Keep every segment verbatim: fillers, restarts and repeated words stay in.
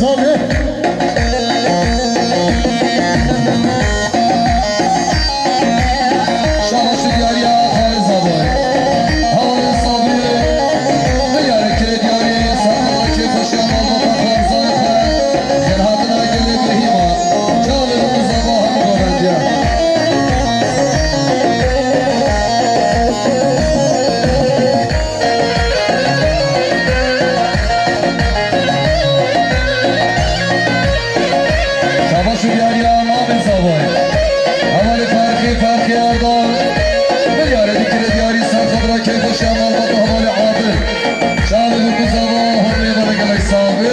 Şabaş û diyariya Xalid Zaboy. Hevalên Sabir, milyarê kirê diyarî, serheta kêfxweşiya malbata xwe, rizayê xwe, xêrhatina gelê Brehîma. Çavê bi zava hemû govendiya. Şabaş û diyariya Mamê Zavay. Hevalê Ferxê, Ferxê Erdal. Milyarê dikire diyarî serxwe bira kêfxweşiya malbata hevalê Adil. Çavê bi zava hemê vere gelek sax be.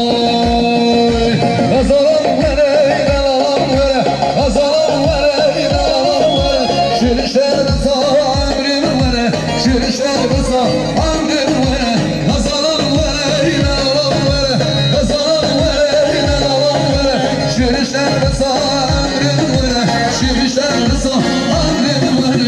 Ohoy! Xezalan were, dalalan were, xezalan were, dalalan were. Şirişte de sağ emrin were, şirişte de sağ emrin were. Xezalan were, dalalan were, xezalan were, dalalan were. Şirişte de sağ emrin were, şirişte de sağ emrin were.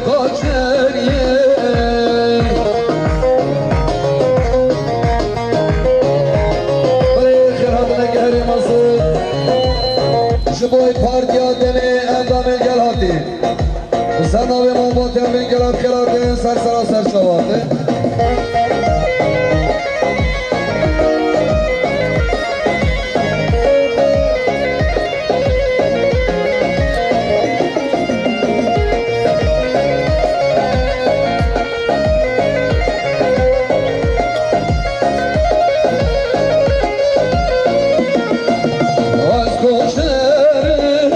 Koçeriyê. Belê xêr hatine geherê mezin. Ji bo Partiya Demê endamên gel hatî. Bi ser navê malbatê em bên gel hat xêr hatin, ser sera ser çava hatin. Ez koçerim,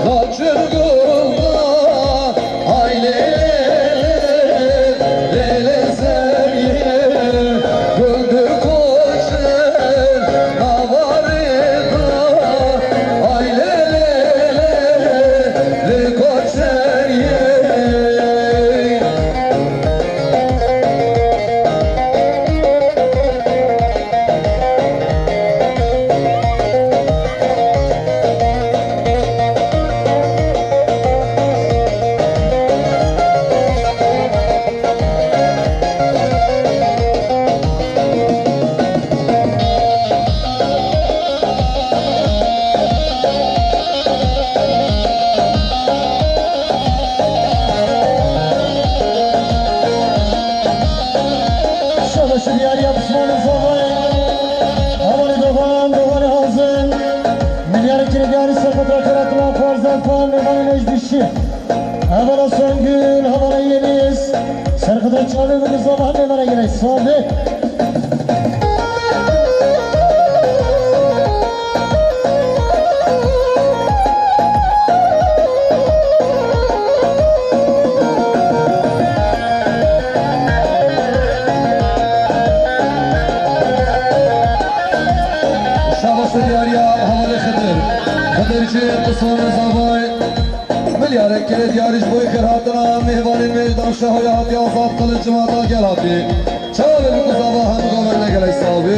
naçir gulda, ay lê lê, lê lê zergê, gul dikoçe navarê da, ay lê lê lê, lê koçeriyê. Şabaş diyariya Pismanê Zavayê. Hevalê doxan, doxanê hazin. Milyarê kirê diyarî serxwet ra xêr hatina xwarzan fan mêvanê nejdîşî. Hevala Songül, hevala Yeliz. Serxwet ra çavê min zava hemê vere gelek. Sağ ol. Şabaş û diyariya hevalê Xidir. Xidircî, Pismanê Zavayê. Milyarek kirê diyarî ji bo xêrhatina mêvanên me ji Damşahoya hatiye Azad Qilic, cimata gel hatî. Çavê min ku zava hemû gavên me gelek sağ bî.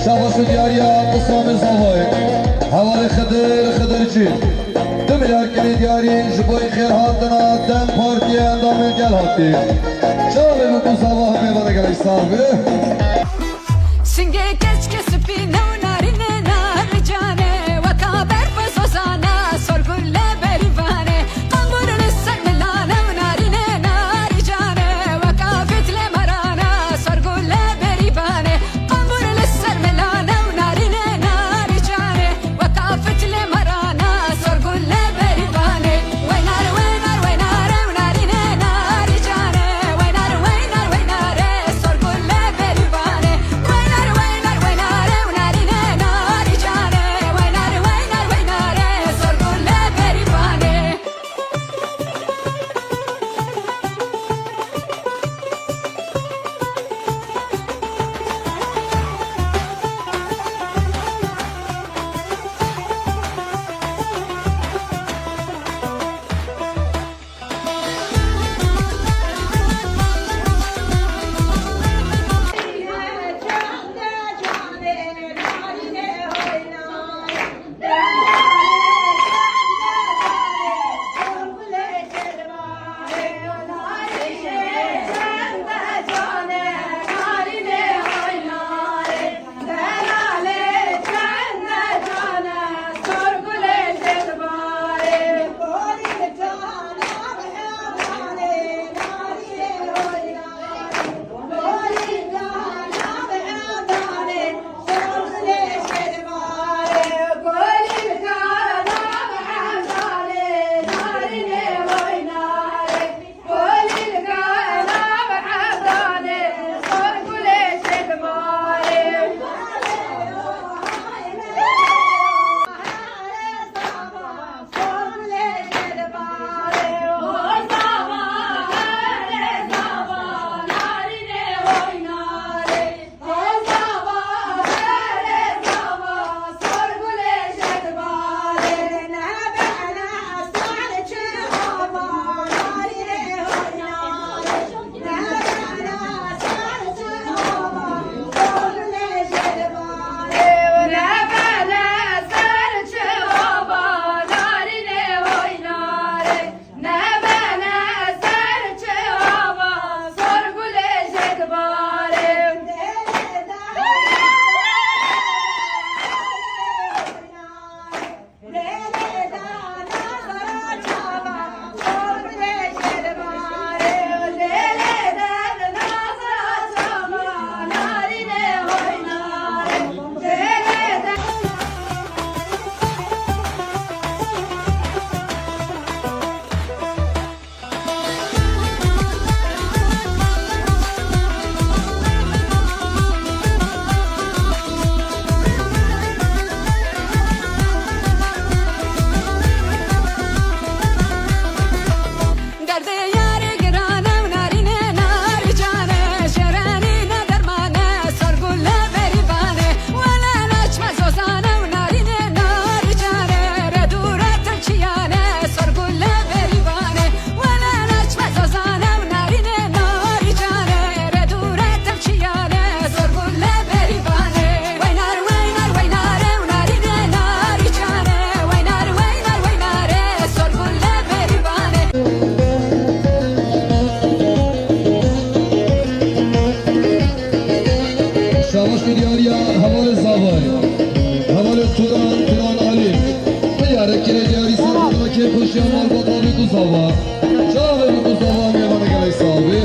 Şabaş û diyariya Pismanê Zavayê. Hevalê Xidir, Xidircî. Du milyar kirê diyarî ji bo xêrhatina DEM Partiyê endamên gel hatî. Çavê min ku zava hemê vere gelek sağ bî. Singê keçikê spî ne û narîn e, nar canê, weka berf û zozan e, sor gul e berîvan e. Qambûr li ser milan e û narîn e, nar canê, weka fîtlê maran e, sor gul e berîvan e. Qambûr li ser milan e û narîn e, nar canê, weka fîtlê maran e, sor gul e berîvan e. Weynar, weynar, weynar e û narîn e, nar canê. Weynar, weynar, weynar e, sor gul e berîvan e. Weynar, weynar, weynar e û narîn e, Hevalê Zavayê. Hevalê Turan, Turan Alî. Milyarek kirê diyarî ser xwe kê xweşiya malbata bî ku zava. Çavê bî ku zava mêvanê gelek sax bî.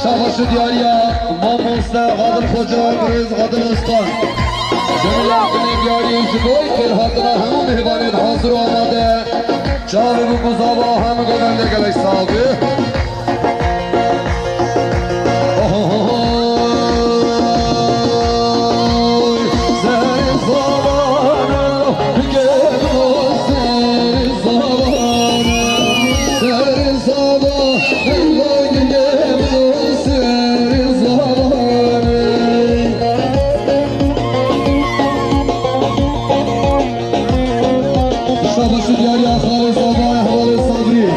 Şabaş û diyariya mamoste Adil Xoca, birêz Adil Özkan. Demir Yalkinê diyarî ji bo xêrhatina hemû mêvanên hazir û amade. Çavê bû ku zava hemû govende gelek sax bî. Oy, serê zava, gelo serê zava, serê zava, gelo serê zava. Şabaş û diyariya xalê Zavayê hevalê Sabrî.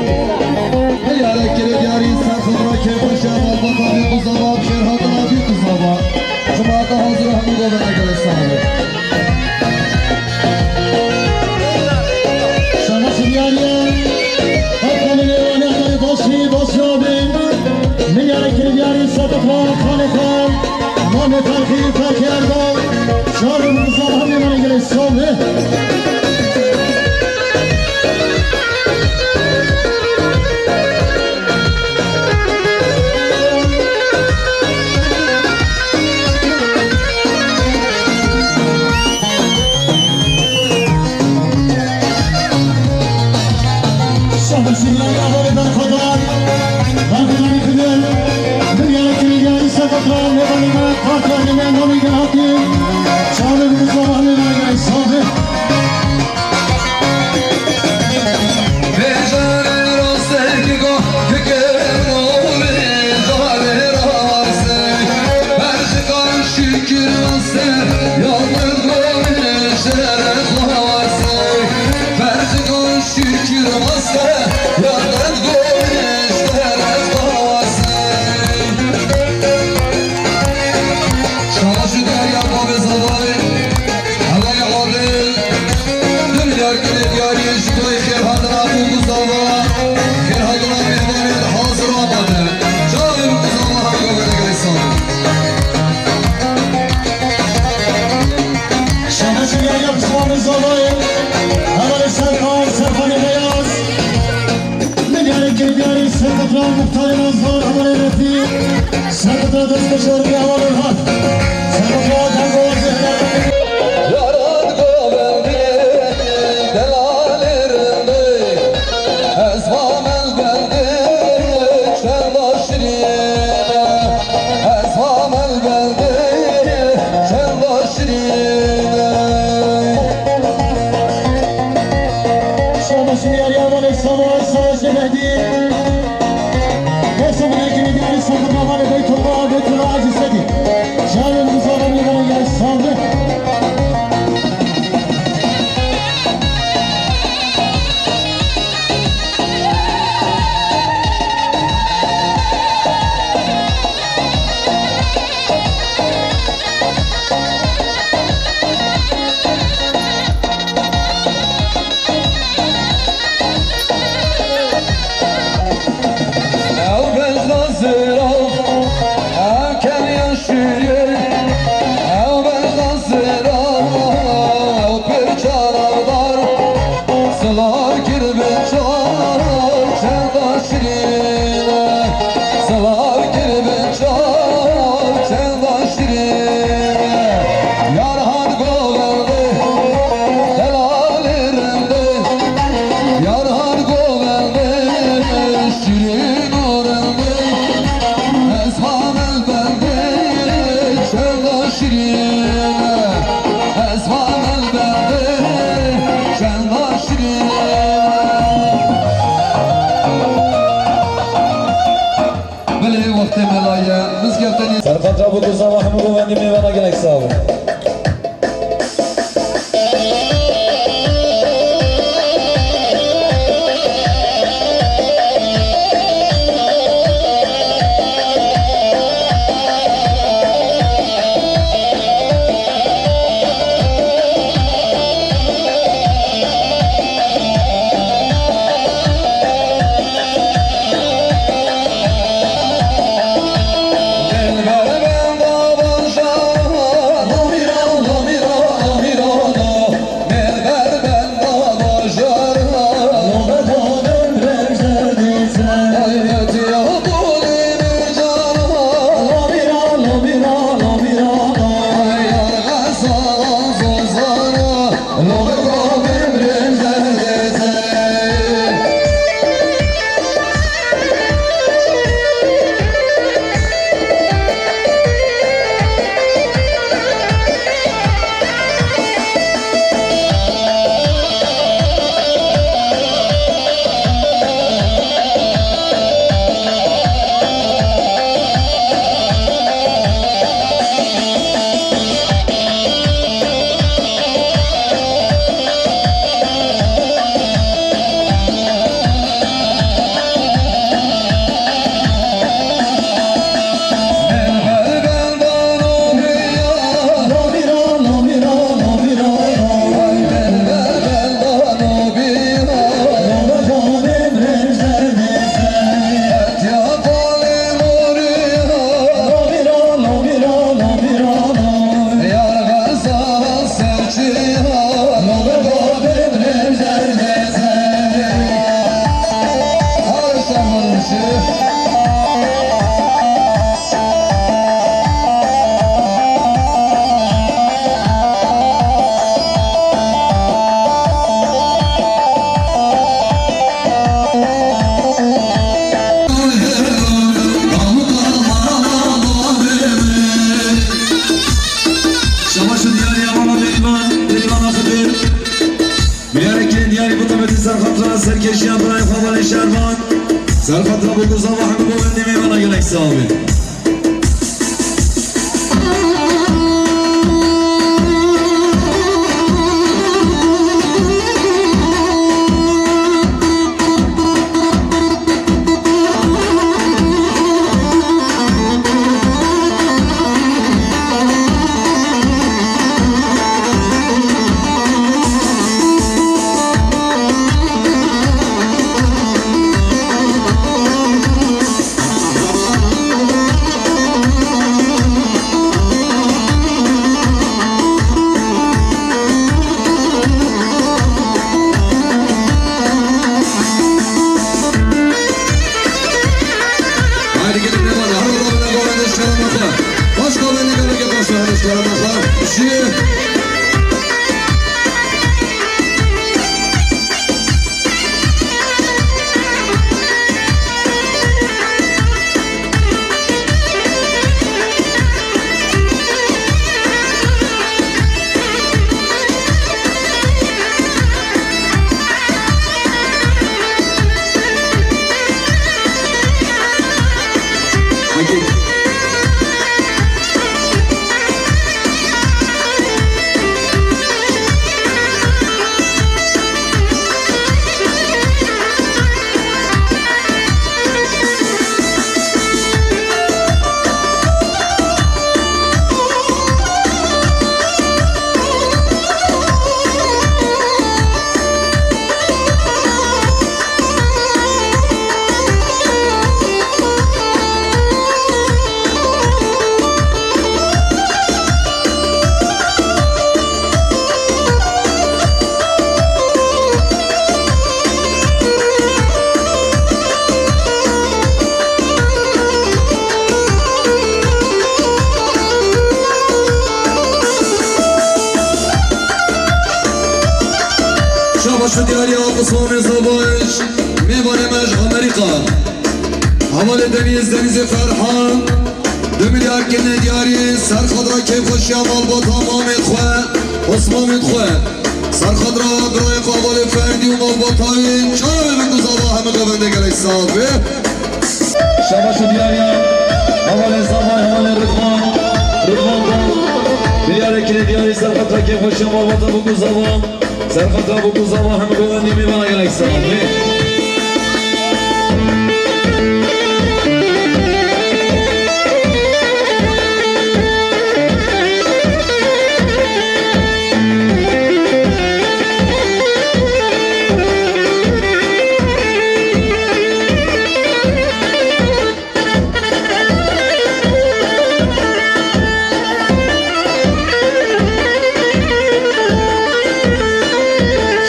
Milyarek kirê diyarî ser xwe bira kêfxweşiya malbata bî ku zava, bi xêr hatina bî ku zava. Cemaata hazir û hemû govende gelek sax bî. Şabaş û diyariya her kanê mêvanê hevalê Basrî, Basrî abî. Milyarek kirê diyarî ser xwe bira xalê xwe. Mamê Ferqî, Ferqî Erdal, çavê bû ku zava hemû mêvanê gelek sax bî. Şabaş û diyariya hevalê berxwedar, berxwedarî xidin, milyarek kirê diyarî ser xwe bira mêvanê me, partiyerê me, namê gelhatî, çavê bû ku zava hemû mêvanê gelek sax bî. Vêcanê rastê kiko, kikê min o vêcanê rastê. Berxikan şikir rastê, ya min go vêştere xwastê. Berxikan şikir rastê, ya min go vêştere xwastê. Şabaş û diyariya bavê Zavayê. Hevalê Adil, du milyar kirê diyarî ji bo xêrhatina bû ku zava, xêrhatina mêvanê hazir amade. Çavê bû ku zava hemû govende gelek sax bî. Şabaş û diyariya pismamê Zavayê, hevalê Serkan, Serkanê Beyaz. Milyarek kirê diyarî ser xwe bira muxtarê Nazdan, hevalê Refî. Ser xwe bira destpêşerê hevalê Hat. Ser xwe bira dengawazê hevalê. Yaran govendê, delalê rindê. Ez va melbendê, çenda şirîn e. Ez va melbendê, çenda şirîn e. Şabaş û diyariya hevalê Savaş, Savaş Mehdi. Dest û bilekê diyarî ser xwe bira hevalê Beytullah, Beytullah Hacî Sedî. Çavê min zava min gelek sax bî. Ew bejna zirav, ew kemiya şûrê, ew bejna zirav, ew pirça navdar, silav kir bi çav, çenda şirîn e, silav kir bi çav, çenda şirîn e. Yar hat govendê, delalê rindê, yar hat govendê, şirîn û rindê. Ez va melbendê, çenda şirîn e. Ez va melbendê, çenda şirîn e. Belê wextê melaye, mizgeftenê. Serqat Rabû Kursava hemû govendî mêvana gelek sax bû. Serkêşiya birayê xwe Valê Şervan. Serxeta Bûk û Zava hemû govendê mêvana gelek sax bê. Haydi gelin ne var? Hadi oğlum, ne var? Hadi şarama bak. Başka beni gelin, başka, hadi şarama bak. Şimdi Şabaş û diyariya Osmanê Zavaş, mêvanê me ji Amerîka. Hevalê Denîz, Denîzê Ferhan, du milyar kirinê diyarî, ser xatira kêfxweşiya malbata mamê xwe, Osmanê xwe. Ser xatira birayê xwe, hevalê Ferdî û malbata wî, çawa wê min ku Zava hemû govendê gelek sax be. Şabaş û diyariya hevalê Zava, hevalê Ridvan, Ridvan Bal. Diyarê kirinê diyarî, ser xatira kêfxweşiya malbata Bûk û Zava. Ser xatira Bûk û Zava hemû govendê mêvana gelek sax bê.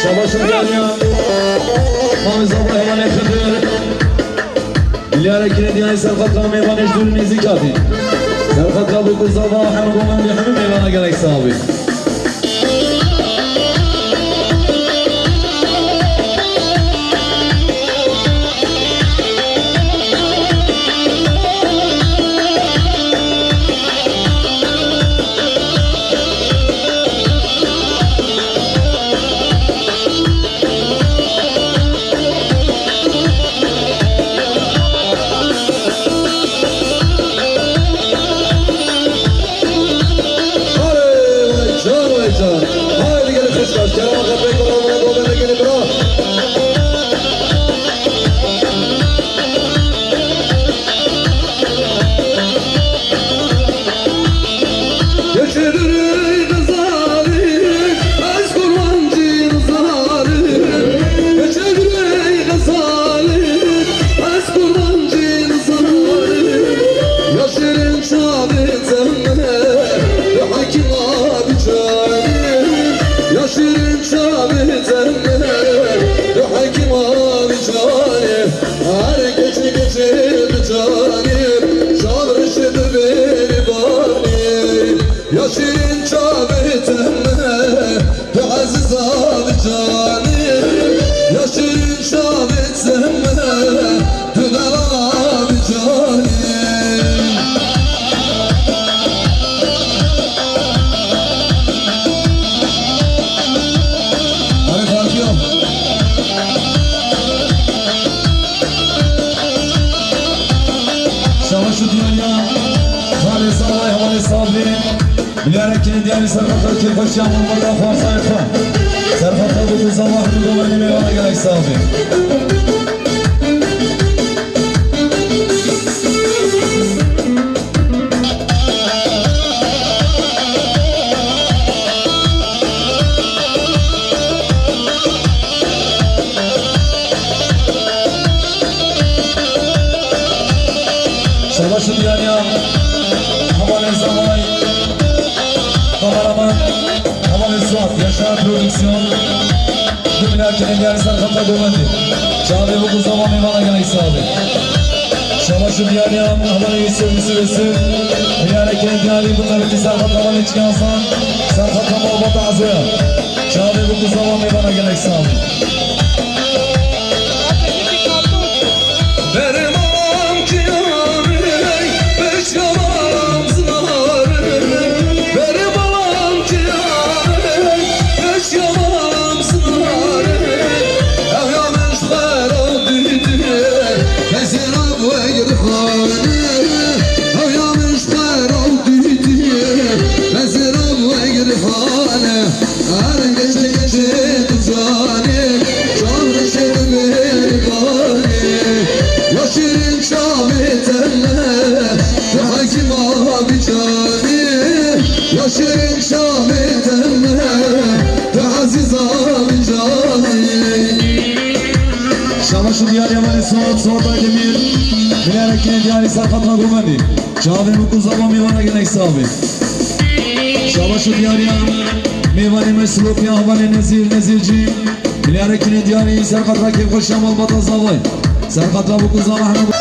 Şabaş û diyariya Mamê Zava, hevalê Xidir. Diyarê kirinê diyarî, ser xatira mêvanê ji dûr û nêzîk hatî. Ser xatira Bûk û Zava hemû govendê, hemû mêvana gelek sax bê. Haydi gelin xişka, kerema xwe pêk bira, bira, bira, gelin bira. Geçirir Xezalî, ez qurbancî Xezalî. Geçirir Xezalî, ez qurbancî Xezalî. Ya şirin çavê te me, ya hekîma bi canî. Ya şirin çavê te me, ya hekîma bi canî. Her keçî keçî bi canî, şav reşê dibêrî banî. Ya şirin çavê te me, tu eziza bi canî. Ya şirin çavê te me, tu delala bi canî. Hadi Fatih. Serxeta kêfxweşiya malbata xwarzayê xwe. Serxeta Bûkûza Mahmûd û Melî mêvana gelek sax bî. Şabaş û diyariya hevalên Zavay, kameraman, hevalên Suat, Yaşar Prodüksiyon, du milyar kenê diyarî ser xeta govendê. Çavê Bûkûza Mahmûd mêvana gelek sax bî. Şabaş û diyariya hevalên Yusuf, Yusuf, Yusuf, milyar kenê diyarî bi qemetî ser xeta hevalên Çiyansan, ser xeta malbata Ezoya. Çavê Bûkûza Mahmûd mêvana gelek sax bî. Berê balam kiyanê, beşka balam zinarê. Berê balam kiyanê, beşka balam zinarê. Ew ya min ji xwe re dîtiye, bezê re bi wê girxanê. Ew ya min ji xwe re dîtiye, bezê re bi wê girxanê. Her gece gece tu canê, çavê şêr bêrîvanê. Ya şirin çavê te me, tu ezîza vî canê. Ya şirin çavê te me, tu ezîza vî canê. Şabaş û diyariya me Suat, Suat Aydemir. Milyareke diyarî ser xeta govendê. Çavê Bûkûza Mahmûd mêvana gelek sax bî. Şabaş û diyariya mêvanê me Silopiya hevalê Nezîr, Nezîrcî. Milyareke diyarî ser xeta kêfxweşiya malbata Zavay. Ser xeta Bûkûza Mahmûd.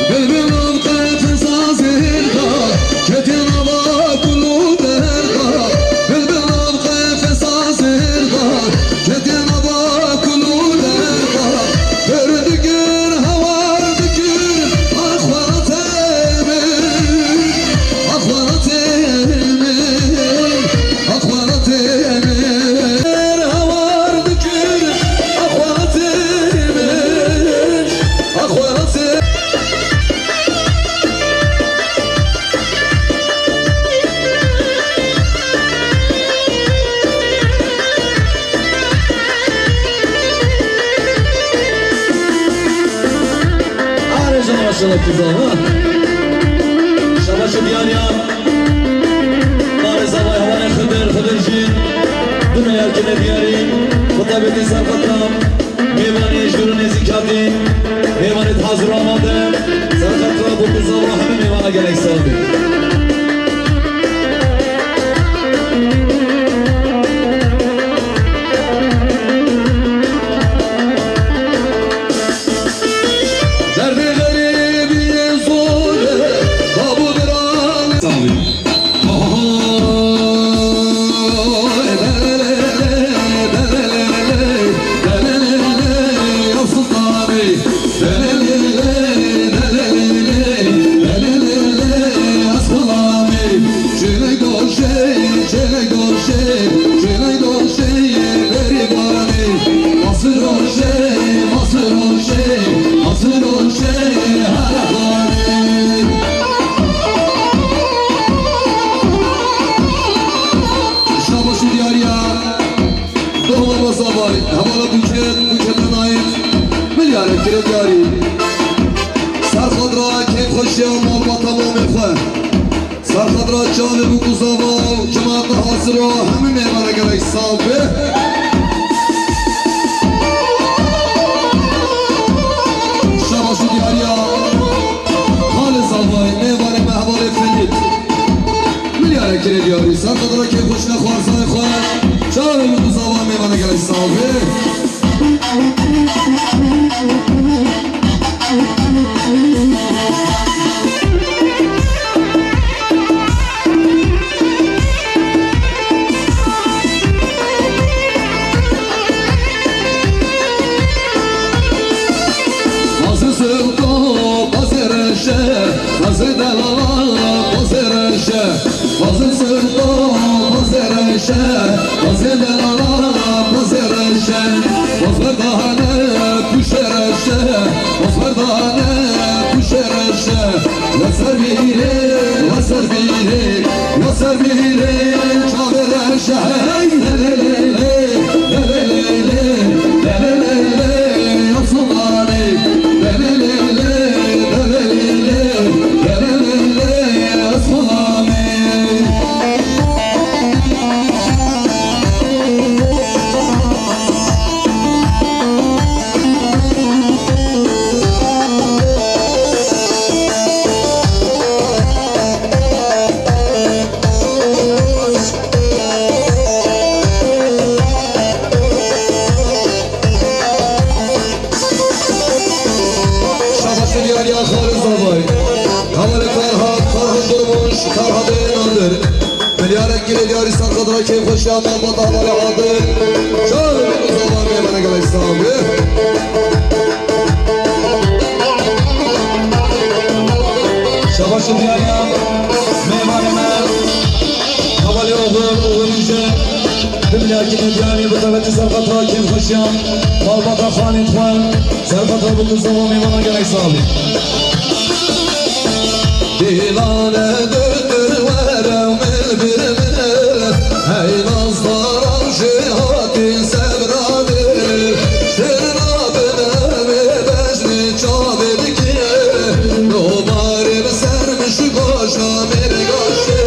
Bilbil nav qefesa zêrda, ketiye nava kul û derda. Bilbil nav qefesa zêrda, ketiye nava kul û derda. Pir dikir, hawar dikir, axwaratê min, axwaratê min, axwaratê min. Hawar dikir, axwaratê min, axwaratê. Are canım, maşallah kızım, ha. Şabaş û diyariya. Are zavay hevalê Xidir, Xidir jî. Du milyar kenê diyarî. Xwe taybetî ser xeta. Mêvanê jûr û nêzîkatî, mêvanê hazir û amade, serxet re bo ku zava hemî mêvana gelek sax bê. Derdê xerîbiyê zor e, bab û birayê. Sax bê. Şabaş û diyariya. Doxla Bazavay, hevala Buket, Buket Enayet, milyarek kire diyarî. Serxadra keyfxweşiya malbata mamê xwe. Serxadra çavê bû ku zava û cemaata hazir o, hemî mêvana gelek sax be. Şabaş û diyariya. Xalê Zavay, mêvanê me hevalê Felît. Milyarek kire diyarî, ser xatir kêfxweşîna xwarzayê xwe. Çavê min ku zava mêvana gelek sax be. Bazê delala, bazê reşe, bazê sirta, bazê reşe, bazê delala, bazê reşe, baz berdane, puşe reşe, baz berdane, puşe reşe, ya ser bîrê, ya ser bîrê, ya ser bîrê, çavê reşe, hey, lê, lê, lê, lê. Şabaş diyar ya Xalid Zavay. Hevalê Ferhat, Ferhat Durmuş, Ferhat Nadir. Milyarek gilê diyarî ser xwe dira keyfxweşiya malbata hevalê Adil. Şahin Durmuş Zavay mêvana gelek sabi. Şabaş diyar ya mêvanê me. Hevalê Oxir, Oxir Yüce. Bi milyarek gilê diyarî bi teveti ser xwe dira keyfxweşiya malbata Xalid xwe. Serfet Rabû Mustafa mêvana gelek sax bî. Dîlane döndür were min bir min. Hey nazdaran jêhatî sebra dil. Şêna bin evê bejnî çavê dikî. No barê bi ser min ji goşa mêrga şê.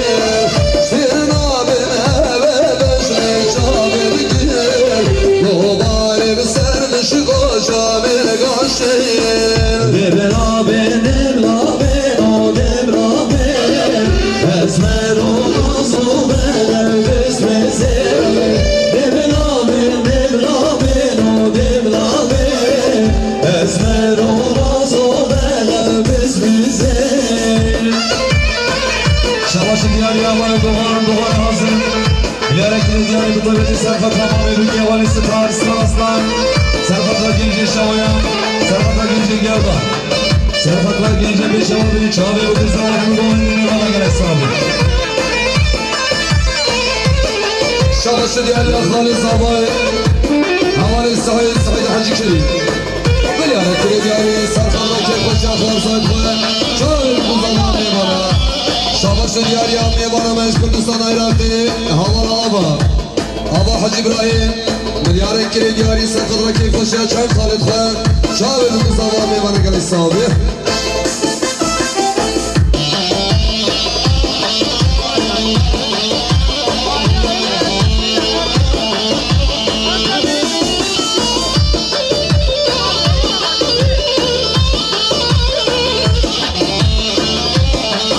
Şêna bin evê bejnî çavê dikî. No barê bi ser Ji goja mêrga şehîr. Dê bila bê, dê bila bê, o dê bila bê. Ez mero nazo bele biz mezê. Dê bila bê, dê bila bê, o dê bila bê. Ez mero nazo bele biz mezê. Şabaşın diyar ya, var, dogan, dogan hazır. Bilerek diyarê bi teveti Serfet Ramazan, Rükiye Vali Star, Star Aslan, Serfet Rakincê Şawaya, Serfet Rakincê Gerda, Serfet Rakincê Pêşewa bî, çavê û dizana hemû bawên dînê vana gelek sax bî. Şabaş diyar ya Xalid Zavay, Havalê Saîd, Saîd Hacı Kirî. Bilyare kirê diyarî, serxana kêfxweşiya xwarzayê xwe. Çavê bi dizana mêvana. Şabaş diyar ya mêvana me ji Kurdistan Iraqê, Havala Ava. Ava Hacı İbrahim, milyarek kirê diyarî ser xwe dira keyfxweşiya çend xalê dixwe. Çavê bi dizana mêvana gelek sax bî.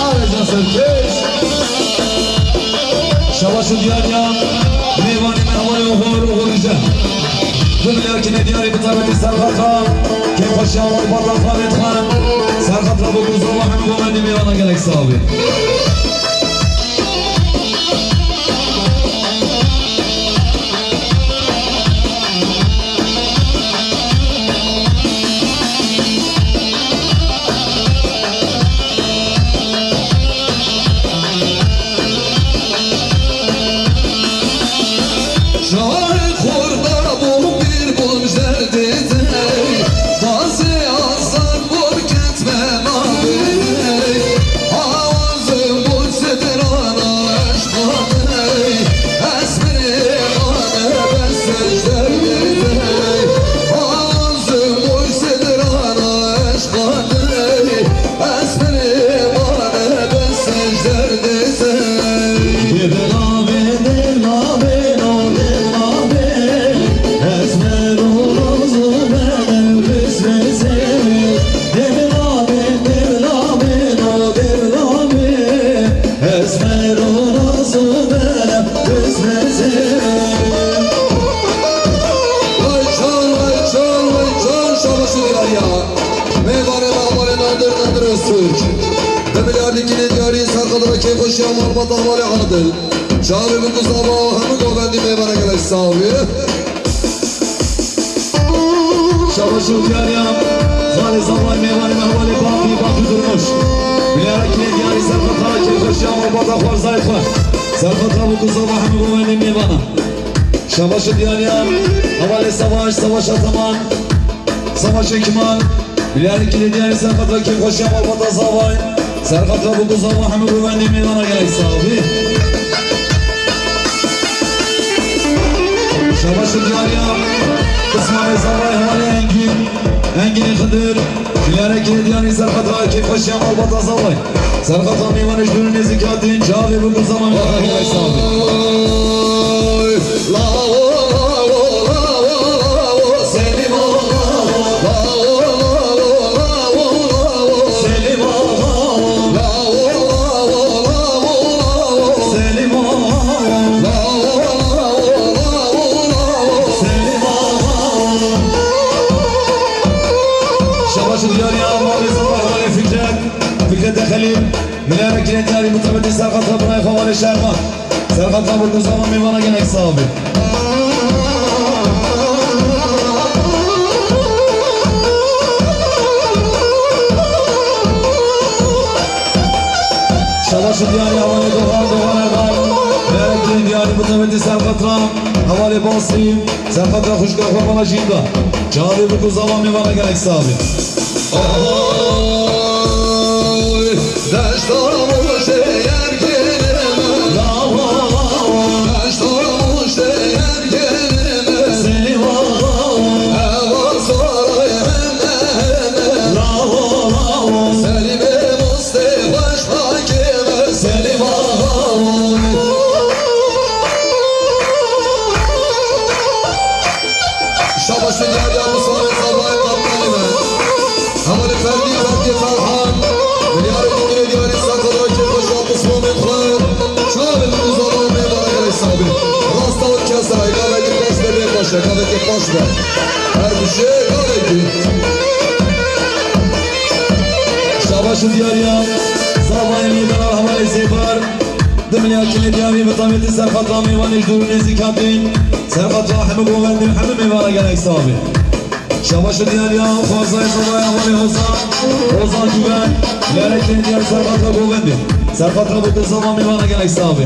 Arecan serkeş. Şabaş û diyar ya. Mêvanê me hevalê Oxir, Oxir Yüce. Bi milyar kinê diyarî bi teveti Serxeta. Kêfxweşiya malbata Xalid Xan. Serxeta bi Mustafa hemû bawên dînê vana gelek sax bî. Şahê xorda bû, pîr bûn ji derdê te. Dazê azad bûn, ketme navê te. Awazim bûn sidirana eşqa te. Ez mirê xane bes ji derdê te. Awazim bûn sidirana eşqa te. Ez mirê xane bes ji derdê te. Dê bila bê, dê bila bê, no dê bila bê. Ez mero nazo bele biz mezê. Dê bila bê, dê bila bê, no dê bila bê. Ez mero nazo bele biz mezê. Vay can, vay can, vay can, şabaş û diyar ya. Mêvanê me hevalê Nadir, Nadir Öztürk. Bi milyardî kinê diyarî ser xwe dira kêfxweşiya malbata hevalê Adil. Çavê bi dizana hemû govendî mêvana gelek sax bî. Şabaş û diyar ya. Xalê Zavay mêvanê me hevalê Baqî, Durmuş. Bilyara kî diyarî serfeta kêfxweşiya malbata xwarzayê xwe. Serfeta bi ku zava hemû govendên mêvana. Şabaş û diyariya hevalê Savaş, Savaş Ataman, Savaş Ekman. Bilyara kî diyarî serfeta kêfxweşiya malbata zavay. Serfeta bi ku zava hemû govendên mêvana gelek sax bî. Şabaş û diyariya pismamê zavay hevalê Engîn, Engînê Xidir. Bilyara kî diyarî serfeta kêfxweşiya malbata zavay. Serfeta mêvanê ji dûr û nêzîk hatin, çavê bi ku zava mêvana gelek sax bî. Şabaş û diyariya malê Zava hevalê Fikret, Fikret Xelîl. Milyara kî diyarî mutabetî serfeta binayê xwe hevalê Şerman. Serfeta bi ku zava mêvana gelek sax bî. Şabaş û diyarî hevalê Dogan, Dogan Erdal. Milyara kî diyarî mutabetî serfeta hevalê Basî. Serfeta xwişka xwe mala jîn da. Çavê bi ku zava mêvana gelek sax bî. Oy, deşta Mûşê Ergenê me. Deşta Mûşê Ergenê me. Eva saray hene hene. Selîmê mistê xweş pakê me. Selîm axa. Şabaş û diyariya Musa Reza Baykalkanî me. Hevalê Ferdî, Ferdî Ferhan. Milyarê dîkirê diyarî serfeta kêfxweşiya pismamê xwe. Çavê bi ku zava mêvana gelek sax bî. Rasta û kesa, gavekî paş be, bê paş e, gavekî paş be. Her bişê gavekî. Şabaş û diyariya zavayê mêvana hevalê Zêbar. Di milyar kîlê diyarî bi tabîetî serfeta mêvanê ji dûr û nêzîk hatin. Serfeta hemû govendên hemû mêvana gelek sax bî. Şabaş û diyariya xwarzayê zavayê hevalê Hozan, Hozan Güven. Milyarê kîlê diyarî serfeta govendê. Serfeta bi ku zava mêvana gelek sax bî.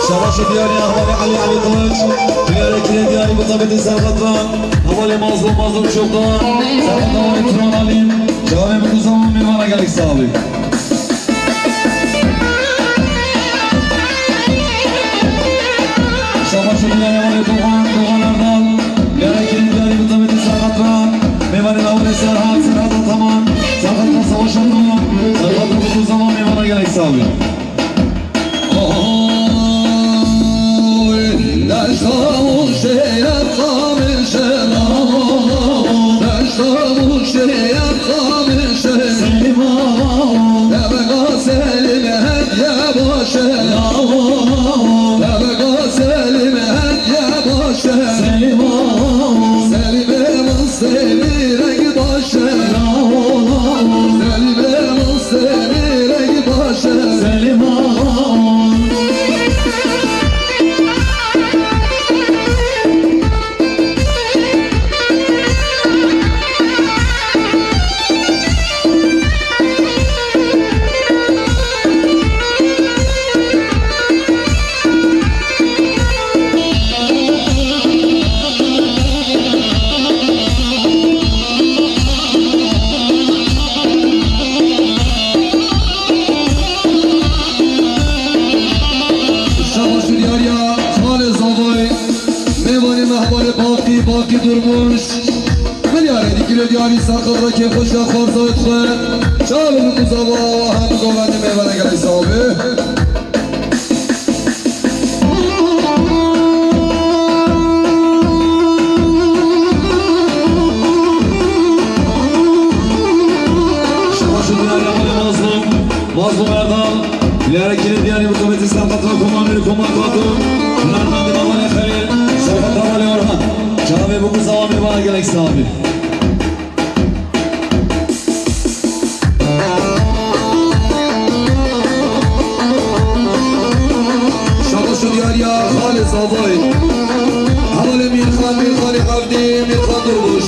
Şabaş û diyarî hevalê Elî, Elî Kılıç. Milyarê kîlê diyarî mutabetî serfeta hevalê Mazlum, Mazlum Çoban. Serfeta hevalê Turan Alî. Çavê bi ku zava mêvana gelek sax bî. Şabaş û diyarî hevalê Doğan, Doğan Erdal. Milyarê kîlê diyarî mutabetî serfeta mêvanê hevalê Serhat, Serhat Ataman. Serfeta Savaş Ataman. Serfeta bi ku zava mêvana gelek sax bî. Oy, deşta Mûşê Erxamê şela, deşta Mûşê Erxamê şela. Deveka Selîm hediye baş e. Deveka Selîm hediye baş e. Selîmê mistê reng baş e. Selîmê mistê reng baş e. Selîm axa. Şabaş û diyariya xalê zavayê, mêvanê me hevalê Baqî, Baqî Durmuş. Milyarê dîkirê diyarî serfeta kêfxweşiya xwarzayê xwe. Çavê bi ku zava hemû govendê mêvana gelek sax bî. Şabaş û diyarî hevalê Mazlum, Mazlum Erdal. Milyarê kîlê diyarî mutabetî serfeta Komanderê Koman Batur. Hunermendê hevalê Xelîl, serfeta hevalê Orhan. Çavê bi ku zava mêvana gelek sax bî. Şabaş û diyariya xalê zavayê. Mîrxanê Evdî, Mîrxan Durmuş.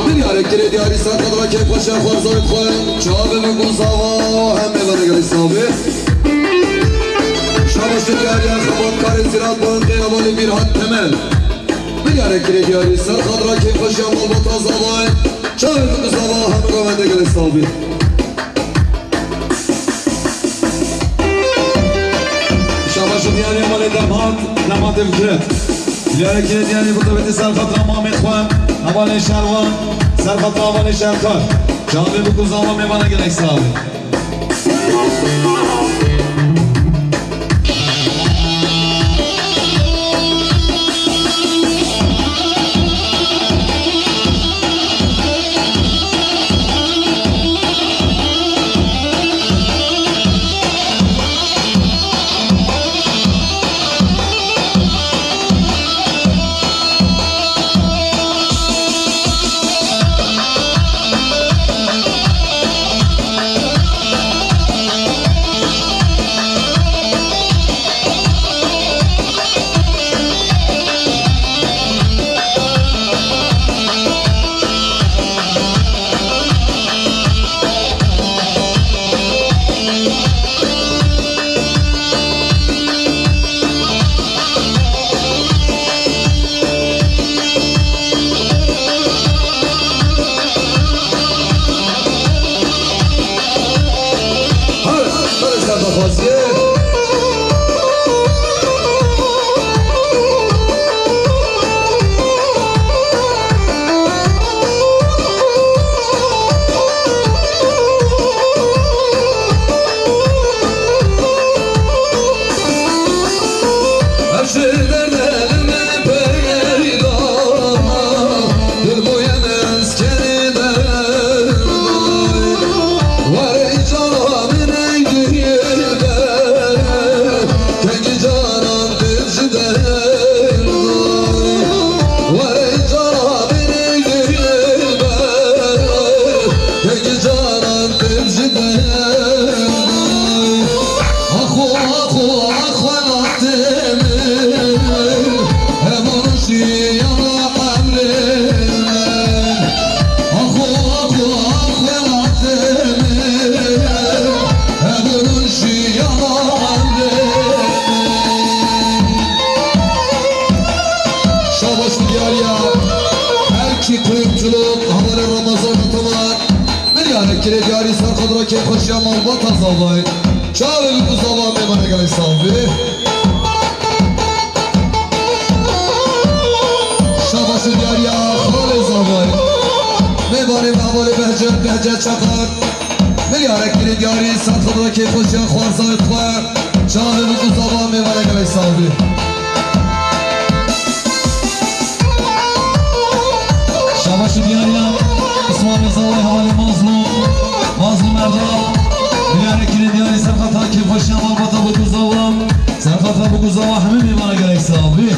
Milyarek kirê diyarî ser qedra kêfxweşiya xwarzayê xwe. Çavê min ku zava hemê venegerê savê. Şabaş diyariya xebatkarê zîrat banqê hevalê Mîrhat Temel. Milyarek kirê diyarî ser qedra kêfxweşiya malbata zavayê. Çavê min ku zava hemê venegerê savê. Şabaş û diyarê malê demat, dematê Fikret. Diyarê kirê diyarê ku tevêtî ser xetra mamê xwe, hevalê Şervan, ser xetra hevalê Şerkar. Çavê bikû zava mêvana gelek sax bê. Şabaş û diyariya her kî kuyumculuk, hevalê Ramazan Ataman. Milyarek kirê diyarî ser qedra kêfxweşiya malbata zavayê. Çavê bikû zava mêvana gelek sax bê. Şabaş û diyariya xalê zavayê. Mêvanê me hevalê Behcet, Behcet Çakar. Milyarek kirê diyarî ser qedra kêfxweşiya xwarzayê xwe. Çavê bikû zava mêvana gelek sax bê. Şabaş û diyariya Osman Reza û hevalê Mazlum, Mazlum Erdal. Milyarek kirê diyarî ser xetra kêfxweşiya malbata bikû zava. Ser xetra bikû zava hemî mêvana gelek sax bê.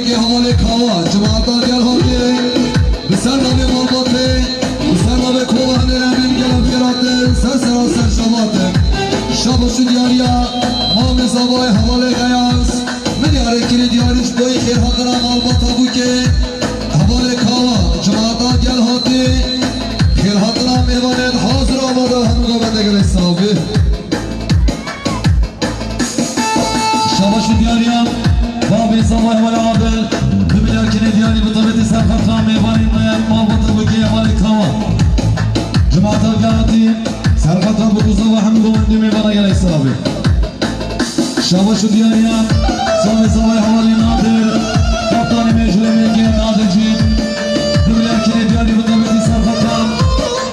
Hevalê Kawa, cemaeta gel hatê, bi ser navê malbatê, bi ser navê kova Hunêr Emîn gel em xêr hatin, ser sera ser şav hatin. Şabaş û diyariya Mamê Zavayê hevalê Xeyas, min diyarê kirê diyarî ji bo xêr hatina malbata Bûkê. Hevalê Kawa, cemaeta gel hatê, xêr hatina mêvanên hazir amade hemû gavendê gelek sax bî. Şabaş û diyariya Mamê Zavayê hevalê Adil, du milyar kirê diyarî bi taybetî serxeta mêvanên me, malbata Bûkê hevalê Kawa. Cemaeta gel hatî, serxeta Bûk û Zava hemû govendî mêvana gelek sax bî. Şabaş û diyariya Mamê Zavayê hevalê Nadir, kaptanê me ji Lêmekê Nadir jî, du milyar kirê diyarî bi taybetî serxeta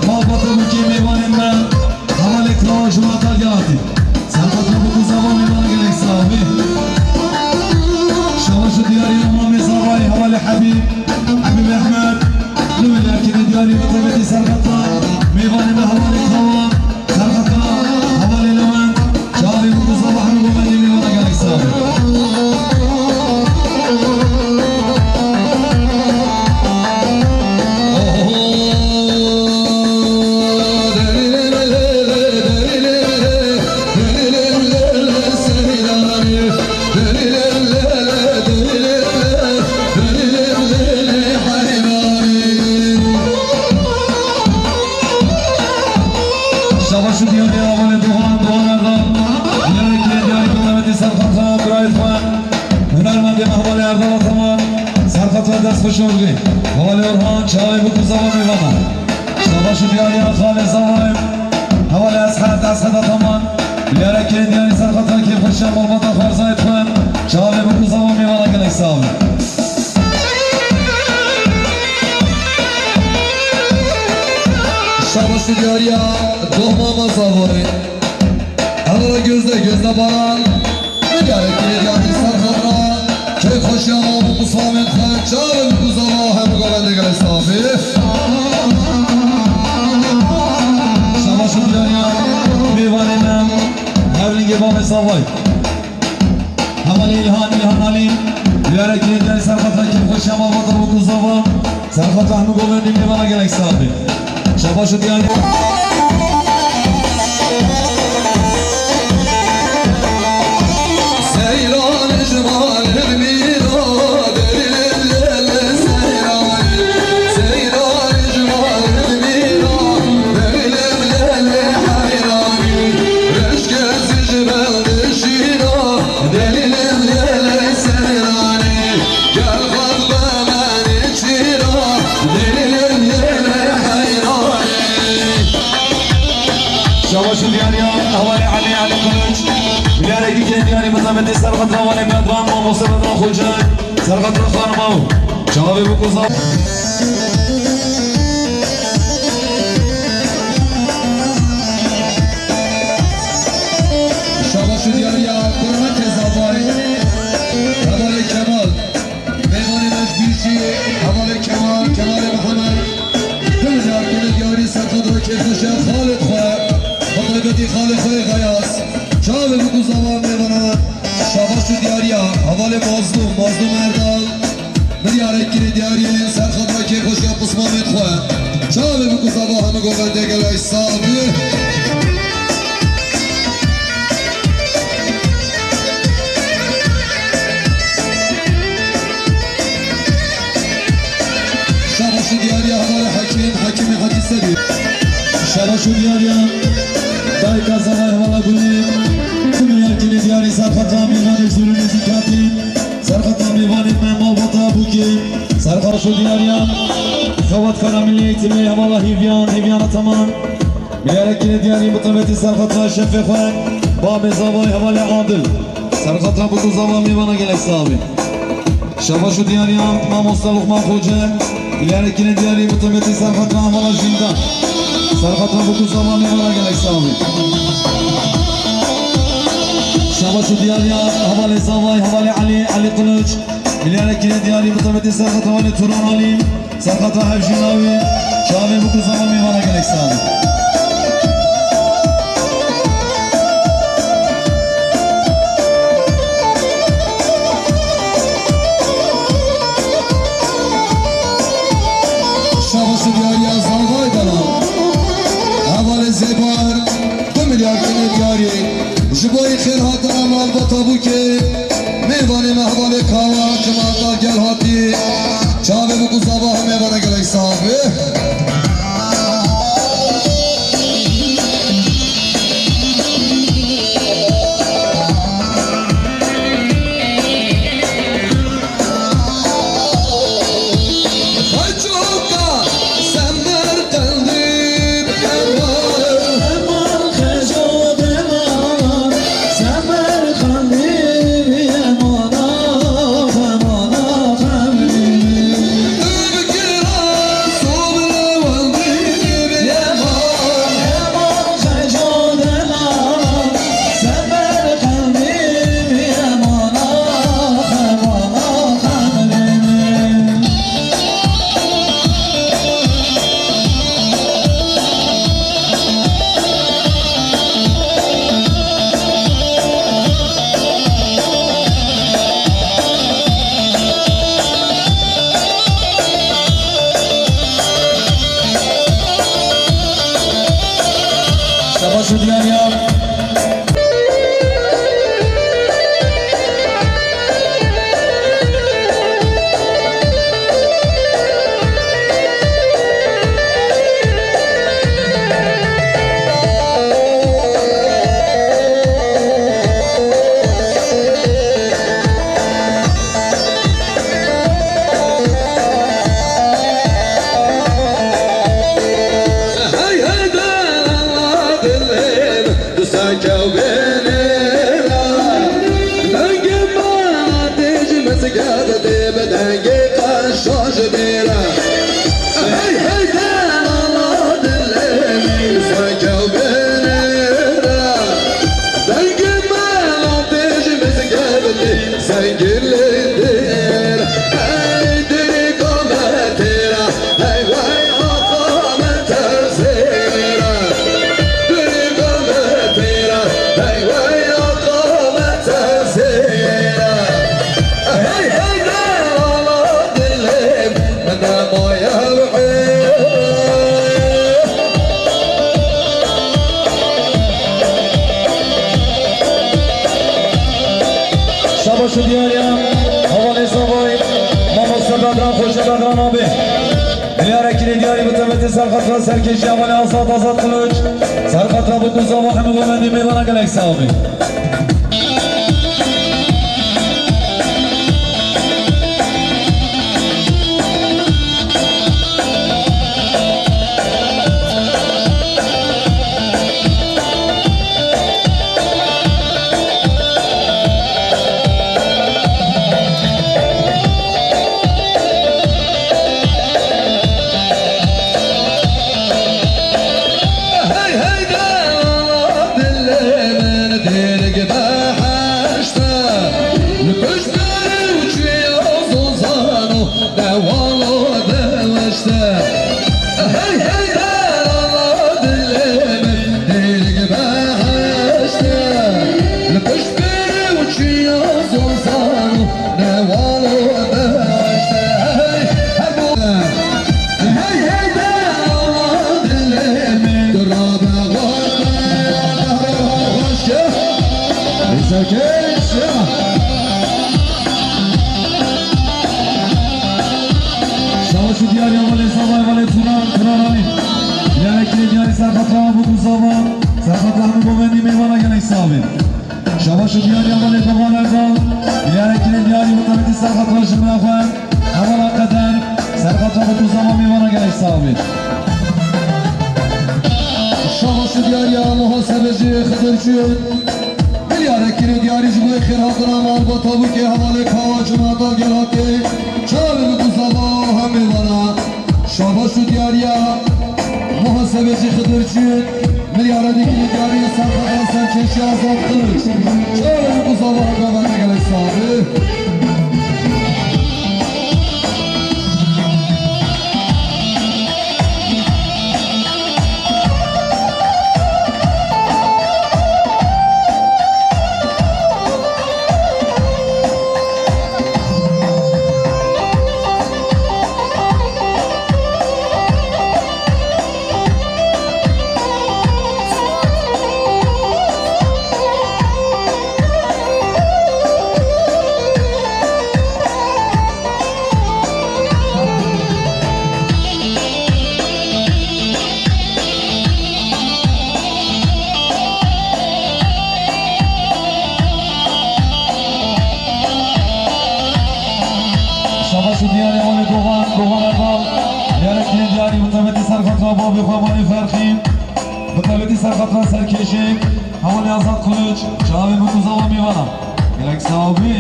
malbata Bûkê mêvanên me. Hevalê Kawa ji Matar gel hatî. Serxeta Bûk û Zava mêvana gelek sax bî. Şabaş û diyariya Mamê Zavayê hevalê Hebîb, Hebîb Ehmed. Du milyar kirê diyarî bi taybetî serxeta mêvanê me hevalê Kawa. Serxeta hevalê Lewend. Çavê Bûk û Zava hemû govendê mêvana gelek sax bî. Şabaş û diyarî hevalê Doğan, Doğan Erdal. Diyarê kirê diyarî bi taybetî serxeta birayê xwe. Hunermendê me hevalê Erdal Ataman, serxeta dest xweş olgî. Hevalê Orhan, çavê Bûk û Zava mêvana. Şabaş û diyariya xalê Zavayê. Hevalê Eshed, Eshed Ataman. Diyarê kirê diyarî serxeta kêfxweşiya malbata xwarzayê xwe. Çavê Bûk û Zava mêvana gelek sax bî. Şabaş û diyariya Doh Mama Zavayê. Hevala Gözde, Gözde Baran. Diyarê kirê diyarî serxeta kêfxweşiya mam û misafirên xwe, çavê Bûk û Zava hemû govendê gelek sax bî. Şabaş û diyariya mêvanê me, hevlîngê Mamê Zavayê. Hevalê Îlhan, Îlhan Alî, diyarê kirê diyarî serxeta kêfxweşiya malbata Bûk û Zava, serxeta hemû govendê mêvana gelek sax bî. Şabaş û diyarî. Seyran ji malê mîna, derî lê lê seyran. Seyran ji malê mîna, derî lê lê heyran. Eşkê ji bendê şîna, delîlim lê lê seyranê. Gel xwe be menê çîna, delîlim lê lê heyranê. Şabaş û diyariya hevalê Elî, Elî Kılıç. Diyarê kirê diyarî bi zehmetê serxeta hevalê Bedran, mamoste Bedran Xoce. Serxeta xanima û çavê Bûk û Zava. Şabaş û diyariya kurmetê Zavayê, hevalê Kemal, mêvanê me ji bîr jî hevalê Kemal, Kemalê Mihemed. Du milyar kirê diyarî serxeta kêfxweşiya xalê xwe, bi taybetî xalê xwe yê Xeyas. Çavê Bûk û Zava mêvana. Şabaş û diyariya hevalê Mazlûm, Mazlûm Erdal. Min diyarê kirê diyarî serxeta kêfxweşiya pismamê xwe. Çavê Bûk û Zava hemû govendê gelek sax bî. Şabaş û diyariya hevalê Hekîm, Hekîmê Hecî Sedî. Şabaş û diyariya dayika Zavayê hevala Gulî. Du milyar kirê diyarî serxeta mêvanê ji dûr û nêzîk hatî. Serxeta mêvanê me malbata Bûkê. Serxeta şo diyariya xewatkara milî Eğitimê hevala Hîvyan, Hîvyan Ataman. Milyarek kirê diyarî bi taybetî serxeta şefê xwe, Mamê Zavayê hevalê Adil. Serxeta Bûk û Zava mêvana gelek sax bî. Şabaş û diyariya mamoste Luqman Xoce. Milyarek kirê diyarî bi taybetî serxeta hevala Jînda. Serxeta Bûk û Zava mêvana gelek sax bî. Şabaş û diyariya hevalê Zavayê, hevalê Elî, Elî Kılıç. Milyarek kirê diyarî bi taybetî serxeta hevalê Turan Alî. Serxeta hevjîna wî, çavê Bûk û Zava mêvana gelek sax bî. Xêr hatine malbata bûkê, mêvanê me hevalê Kawa, cemaata gel hatî. Çavê bi ku zava hemê vana gelek sax be. Şabaş û diyariya. Hey, hey, de, dilê min, du seke û bênê ra. Dengê me tê ji mizgefê bi dengê qeşa ji bê re. Hey, hey, de, dilê min, du seke û bênê ra. Dengê me tê ji mizgefê Zengilî dir, ey dirîka me têra, hey wey axa me tersêra. Dirîka me têra, hey wey axa me tersêra. Hey, hey, delala dilê min, min nemaye wê. Şabaş û diyariya hevalê zavayî, mamoste Bedran, Xoce Bedran abi. Diyare kirê diyarî bi temetê serxatra serkêşiya hevalê Azad, Azad Kılıç. Serxatra bi ku zava hemû wemendî mêvana gelek sax bî. Hey, hey, dela dilê min, dêrik behişt e. Li pişt berê û çiya zozan û Dewalo deweşte. Hey, hey, dela dilê min, dêrik behişte. Li pişt berê û çiya zozan û dewalo deweşte. Hey, hey, bo-, hey, hey, dela dilê min, dirabe xwe, xweşke. Serkeş ya. Şabaş û diyariya hevalê zavayê, hevalê Turan, Turan Alî. Diyare kirê diyarî serxatra bû ku zava, serxatra hemû govendî mêvana gelek sax bî. Şabaş û diyariya hevalê Dogan Erdal. Diyare kirê diyarî bi temetê serxatra ji min re xwe. Hevala Qeder, serxatra bû ku zava mêvana gelek sax bî. Şabaş û diyariya muhasebecî Xidir Çûn. Milyarek kirê diyarî ji bo xêrhatina malbata bûkê hevalê Kawa cemaata gel hatê. Çavê bi ku zava hemê vana. Şabaş û diyariya muhasebecî Xidir Çûn. Milyara dî kirê diyarî serxatra serkêşiya Azad Kılıç. Çavê bi ku zava hemê vana gelek sax bî. Bi tevî ser xatir bavê xwe Malê Ferxî, bi tevî ser xatir serkêşê Hevalê Azad Kuluç, çavê min û zava mêvana. Gelek sağ ol bî.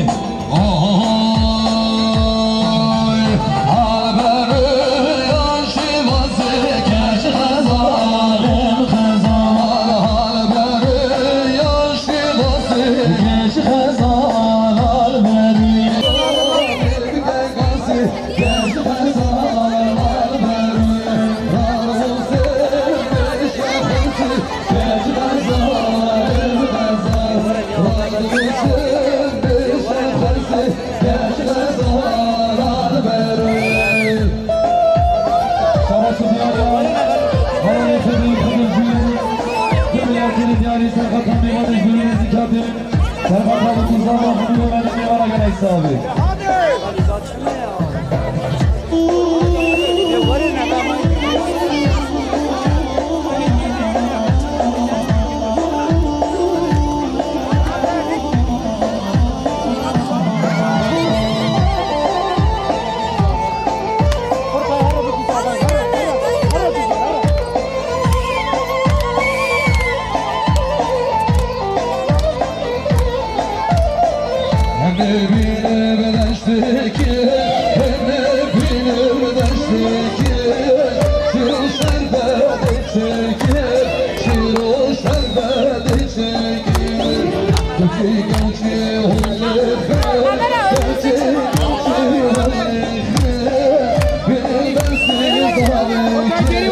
Ohoy, hal berê ya şîvazê keş xezalê xezal, hal berê ya şîvazê keş xezal, hal berê. Hadi. Hemê bînim deştekê, hemê bînim deştekê, şîro şerbetê çekê, şîro şerbetê çekê. Koçî koçî holê xê, koçî koçî holê xê, bînim destê zarê kê.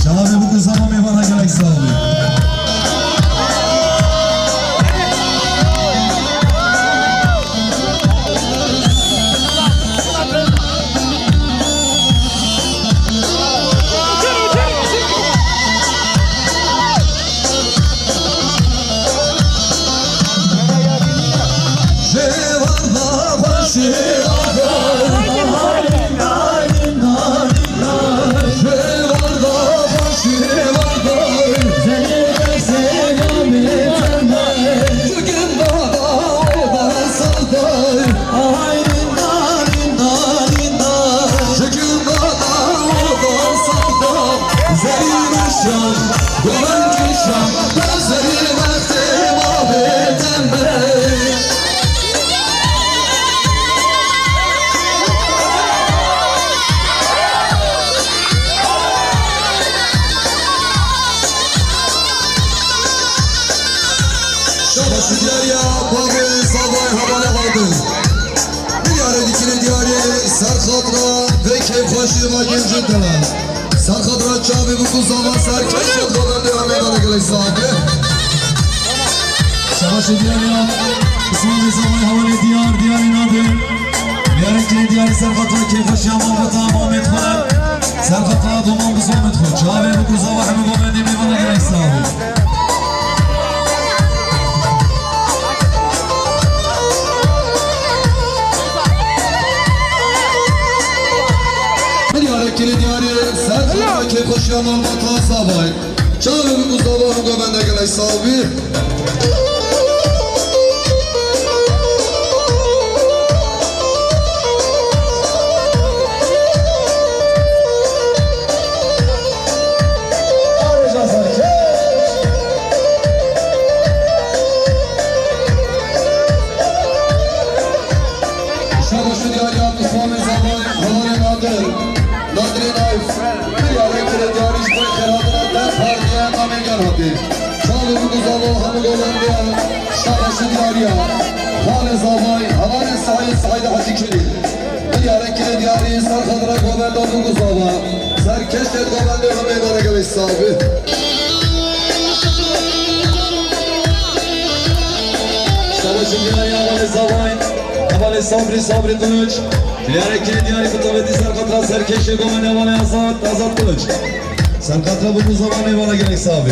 Şevabê bû ku zama mêvana gelek sağ olun. Şabaş û diyariya bavê zavayê hevalê Adil. Diyarê dikine diyarê ser xatira vê kêfxweşiyê ma gencên tele. Ser xatira çavê bû ku zava ser keşê xwe bende ya mêvana gelek sağ be. Şabaş û diyariya Îsmaîl zavayê hevalê diyar, diyarê Nadir. Diyarê dikine diyarê ser xatira kêfxweşiya malbata mamê xwe. Ser xatira doman bi zomê xwe. Çavê bû ku zava hemû bavendê mêvana gelek sağ be. Min diyare kirê diyarê ser xatira kêfxweşiya malbata zavay. Çavê min ku zava hûn govende gelek sağ bî. Şabaş û diyariya Îslamê Zavay, hevalê Nadir, Nadirê Nayf, diyarê kirê diyarî ji bo xêrhatina te partiye namê gel hatê. Çavê min ku zava hemû govendê ye, şabaş û diyariya. Xalê Zavay, hevalê Saîd, Saîd Hacî Kirî. Diyare kirê diyarî ser xatira govenda bû ku zava. Ser keştê govendê hemê bere gelê sabi. Şabaşî diyarî hevalê Zavay, hevalê Sabrî, Sabrî Kılıç. Diyare kirê diyarî ku tavêtî ser xatira ser keştê govendê hevalê Azad, Azad Kılıç. Ser xatira bû ku zava mêvana gelek sabi.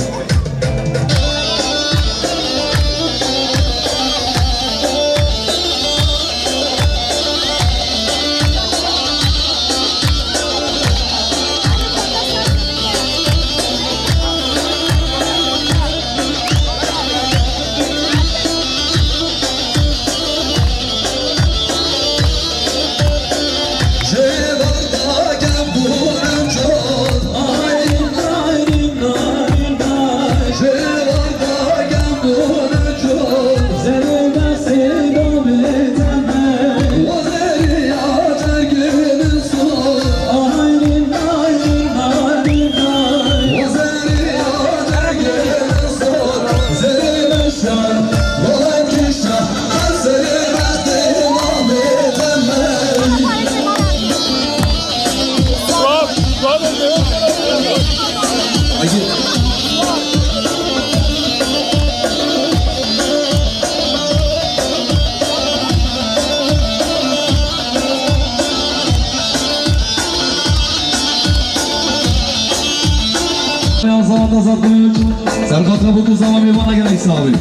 Serqata Bûkûzava mêvana gelek sax bî.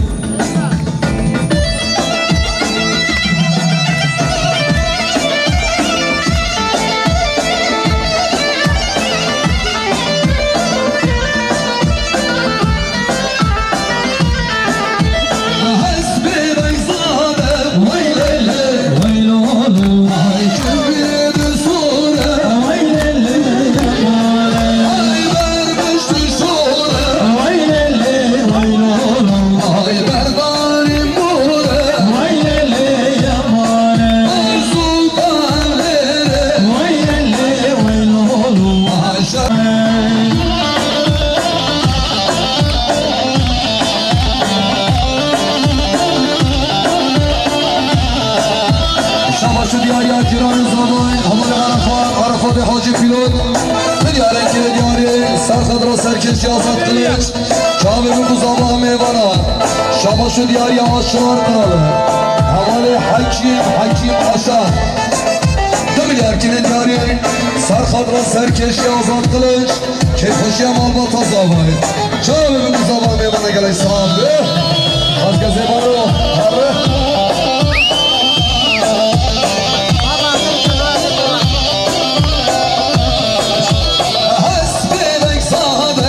Şabaş û diyariya cîranên zavayê, hevalê Arafat, Arafat Hacî Pîlot. Min diyarê kirê diyarê, Serxat ra serkêşî Azad Kiliç. Çavê min ku zava mêvana. Şabaş û diyariya Aşar Kralı. Hevalê Hekîm, Hekîm Aşar. Du milyar kirê diyarê, Serxat ra serkêşî Azad Kiliç. Kêfxweşiya malbata zavayê. Çavê min ku zava mêvana gelek sax be. Xazgezê baro, arre. Hespê bek sade.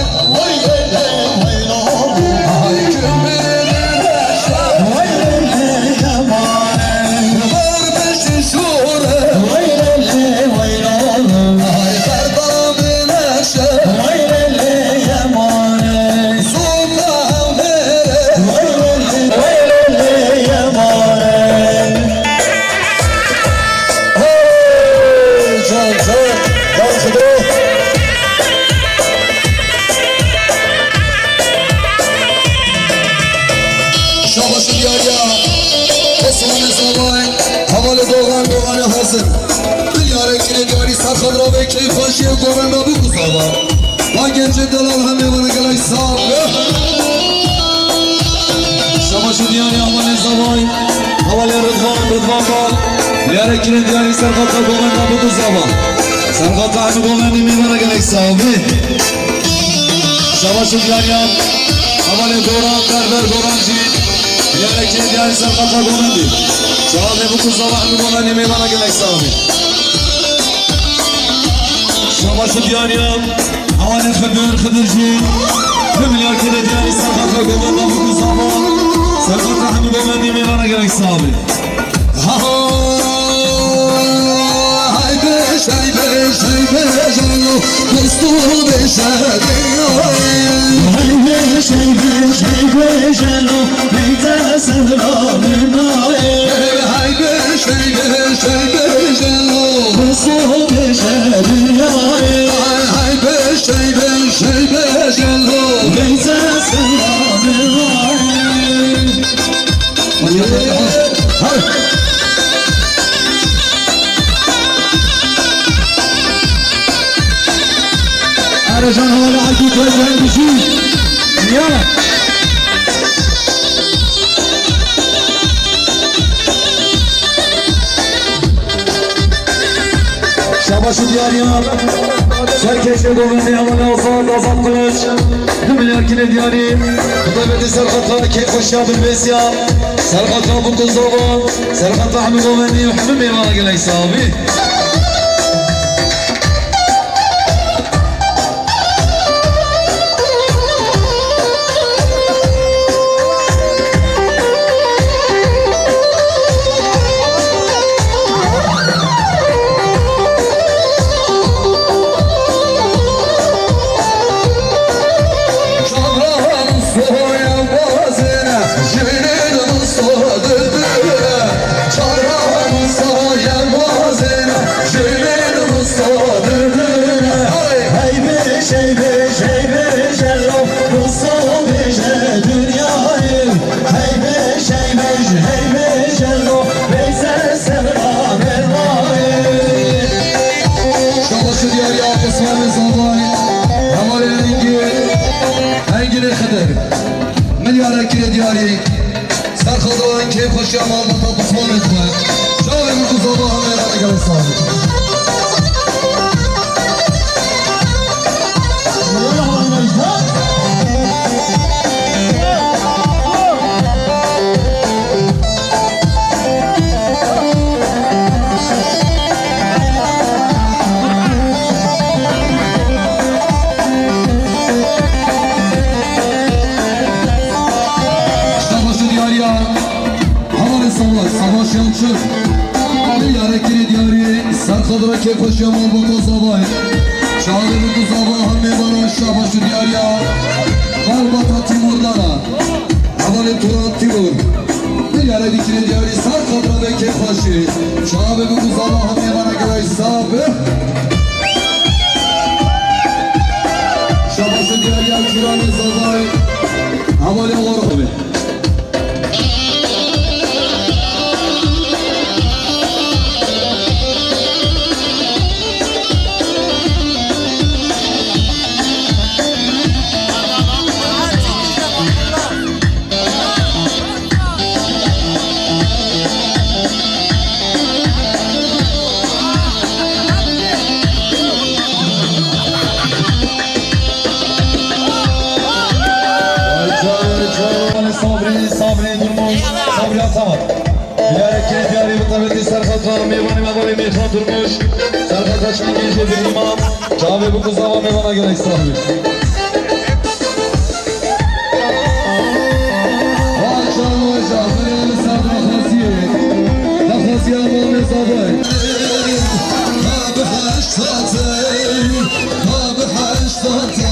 Şabaş û diyariya Osmanê Zavay, hevalê Dogan, Doganê Hazir. Milyarê kirê diyarî Serxat ra vê keyfxweşiyê govenda Bûkûzava. Van gencê delal hemê vana gelek sax be. Şabaş û diyariya hevalê Zavay, hevalê Ridvan, Ridvan Bal. Milyarê kirê diyarî Serxat ra govenda Bûkûzava. Serxat ra hemî govendî mêvana gelek sax be. Şabaş û diyariya hevalê Goran, Berber Goran jî. Milyarê kirê diyarî Serxat ra govendî. Çavê Bûkûzava hemî govendî mêvana gelek sax be. Şabaş û diyariya hevalê Xidir, Xidir jî. Du milyar kirê diyarî Serxat ra govenda Bûkûzava. Serxat ra hemî govendî mêvana gelek sax be. Hay be, şey be, şey be, jalo, dostu be, şey be, hay be, şey be, şey be, jalo, beyte sedra mırnaye. Hay be, şey be, şey be, jalo, dostu be, şey be, hay, hay be, şey be, şey be, jalo, beyte sedra mırnaye. Ercan Havalı Akî Tezgen Bişî. Ya. Şabaş û diyariya. Serkêşê govendê hevalê Azad, Azad Kılıç. Du milyar kirê diyarî. Xwedê bêdî Serxat ra kêfxweşiya bilbêsiya. Serxat ra Bûkûzava. Serxat ra hemî govendî û hemî mêvana gelek sax bî. Şabaş û diyariya Osmanê Zavay, hevalê Engin, Engînê Xidir. Milyarê kirê diyarî. Serxat ra kêfxweşiya malbata Osmanê xwe. Çavê Bûkûzava hemê vana gelek sax bî. Xweşiya malbata Zavayê. Çavê bi ku Zava hemê vana şabaş û diyariya malbata Tîmûrdan a. Hevalê Turan Tîmûr. Diyare dikine diyarî ser xatra vê kêfxweşî. Çavê bi ku Zava hemê vana gelek sax be. Şabaş û diyariya Turanê Zavayê. Hevalê Orxovê. Vay canım, vay canım. Sabri, Sabri Durmuş, Sabri Ataman. Bilerek diyarî bi tebetî serxatra mêvanê me Valî Mêrxan Durmuş. Serxatra çengê jê dirîma. Çavê bi ku Zava mêvana gelek sax bî. Vay canım, vay canım. Belê li ser daxwaziyê. Daxwaziya mamê Zavayê. Ka bi heşt sate. Ka bi heşt sate.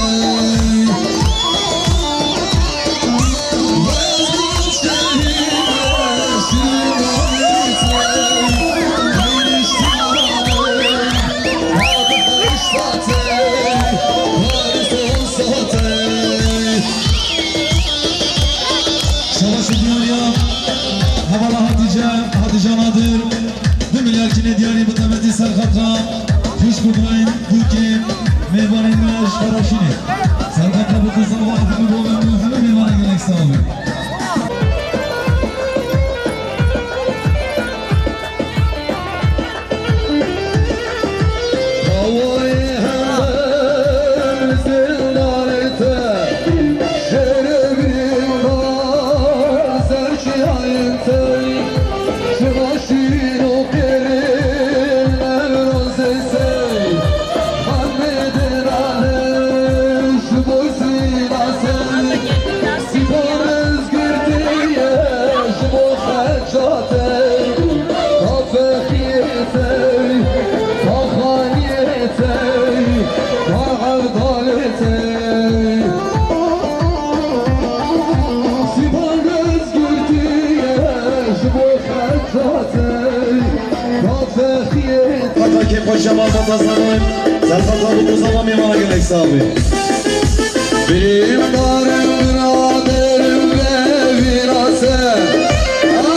Şabaş û diyariya hevala Hatice, Hatice Nadir. Du milyar kînê diyarî bi tebetî serxatra xwişk û birayên dûkê mêvanên me ji Xeraşînê. Serxatra bi ku Zava hemû bo me hemû mêvanê gelek sax bî. Hawayê hemdem zêndarê te, şêrê birîndar serçiyayên te, şima şîrîn û qêrîn Newrozê sey, Mehmedê nane ji bo zîna sey, Sîpan Rizgirtî ye ji bo xecatê. Ka fexiyê tey, ka xaniyê tey, ka evdalê tey. Sîpan Rizgirtî ye ji bo xeca tey, ka fexiyê. Heta kêfxweşiya malbata Zavayê, serxatra bi ku Zava mêvana gelek sax bî. Birîndarên biraderên vê vîrase,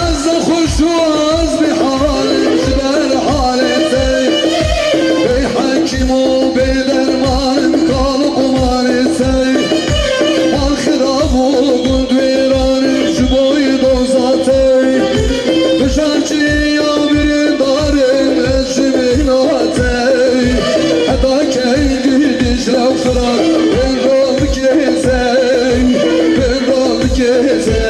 ez xweş û ez bêhal im ji ber halê te. Bê hekîm û bê derman im kal û qumarê te. Mal xirab û gund wêran im ji bo doza te. Bijartiya birîndarên ez ji mîhna te. Heta kengî Dîcle û Firat bên randikê te, bên randikê te.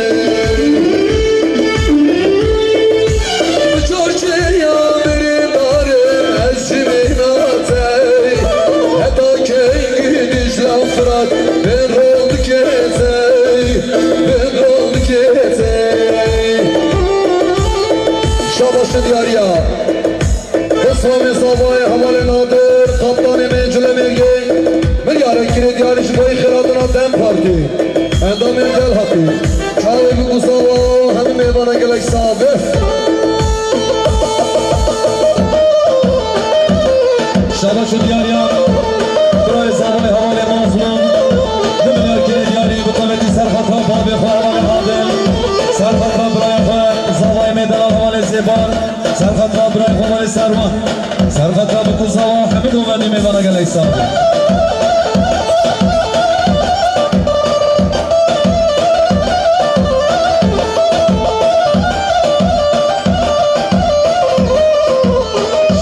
Bijartiya birîndarên ez ji mîhna te. Heta kengî Dîcle û Firat bên randikê te, bên randikê te. Şabaş diyariya. Besramê Zavayê hevalê Nadir, kaptanê me Cile Mêrgê, milyarek kirê diyarî ji bo xêratina DEM Partî. Endamên Delhatî. Çavê bi ku Zava hemî mêvana gelek sax be. Şabaş û diyariya. Birayê Zavayê hevalê Mazlûm. Du milyar kirê diyarî bi tevêtî serxatra bavê xwe hevalê Adil. Serxatra birayê xwe Zavayê me delal hevalê Zêbar. Serxatra birayê xwe hevalê Serwan. Serxatra bi ku Zava hemî dovendî mêvana gelek sax be.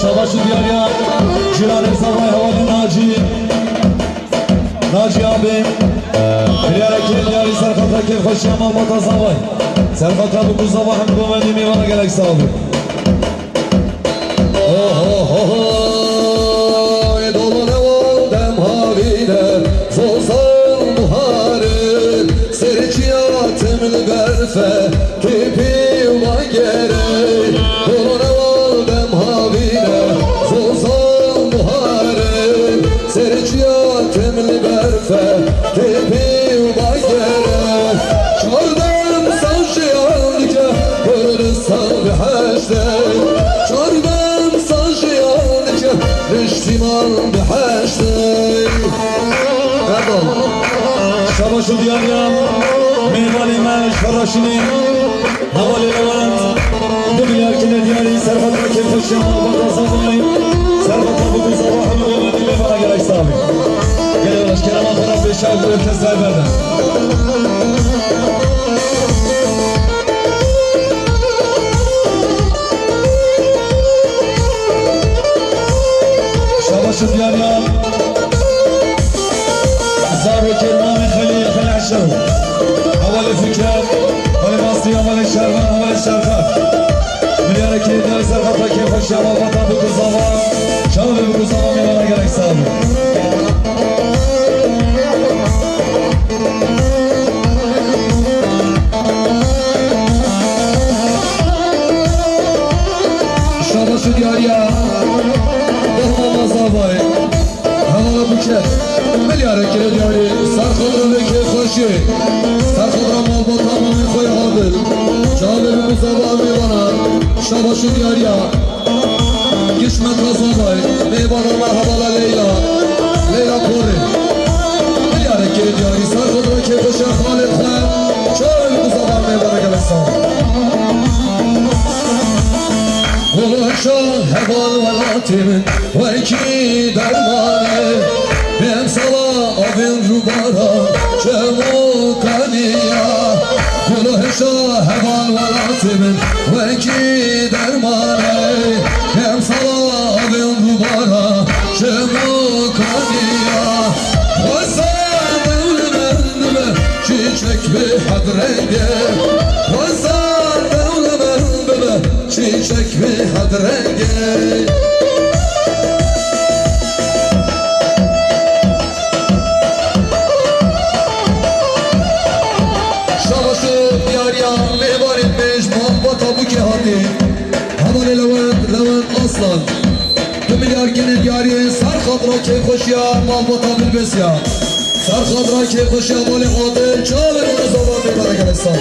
Şabaş û diyariya cîranê Zavayê hevalê Nacî. Nacî abî. Biryara kê diyarî serxatra kêfxweşiya malbata Zavayê. Serxatra bi ku Zava hemî dovendî mêvana gelek sax be. Ohohohoy, dolone wal dem havîne, zozan buhare, serçiya tim li berfe, têpî û bagere. Dolone wal dem havîne, zozan Tepê û bagere, çardem sajiyan dike, Kurdistan bi heştê. Çardem sajiyan dike, niştiman bi heştê. Erdal, şabaş û diyariya mêvanê me ji Ferraşînê. Hevalê Lewend, du milyar kine diyarî, serheta kêfxweşiya malbata Zavayê, serheta bûk û zava hemû Lewendî mêvana gelek sax bî. Gelek baş, kerema xwe re pêşa bi orkestra berde. Şabaş û diyariya. Zarokên mamê Xelî, Xelî Eşew. Hevalê Fikret, hevalê Masî, hevalê Şervan, hevalê Şervan. Milyareke diyarî serheta kêfxweşiya malbata bûk û zava. Çavê bûk û zava mêvana gelek sax bû. Şabaş û diyariya. Dehma Zavayê. Hevala Buket, milyarek kire diyarî, serxadra vê kêfxweşiyê, serxadra malbata mamê xwe ya Adil, çavê bûk û zava mêvana, şabaş û diyariya, Kişmeta Zavayê, mêvana me hevala Leyla, Leyla Korê, milyarek kire diyarî, serxadra kêfxweşiya xalê xwe, çavê bûk û zava mêvana gelek sax. Guleşa heval welatê min wekî derman e. Bê emsala avên rûbara çem û kaniya. Guleşa heval welatê min wekî derman e. Bê emsala avên rûbara çem û kaniya. Xweza dewlemend bibe, çîçek bi hed reng e. Xweza dewlemend bibe, çîçek bi hed rengê. Şabaş û diyariya mêvanên me ji malbata Bûkê hatî. Hevalê Lewend, Lewend Aslan. Du milyar kine diyarî, serxadra kêfxweşiya malbata Bilbesiya. Serxadra kêfxweşiya malê Adil, çavê min û zava mêvana gelek sax.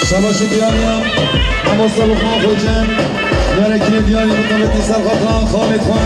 Şabaş û diyariya mamosta Luqman Xocem, diyarê kine diyarî miqemetî serxatan xalê xwe.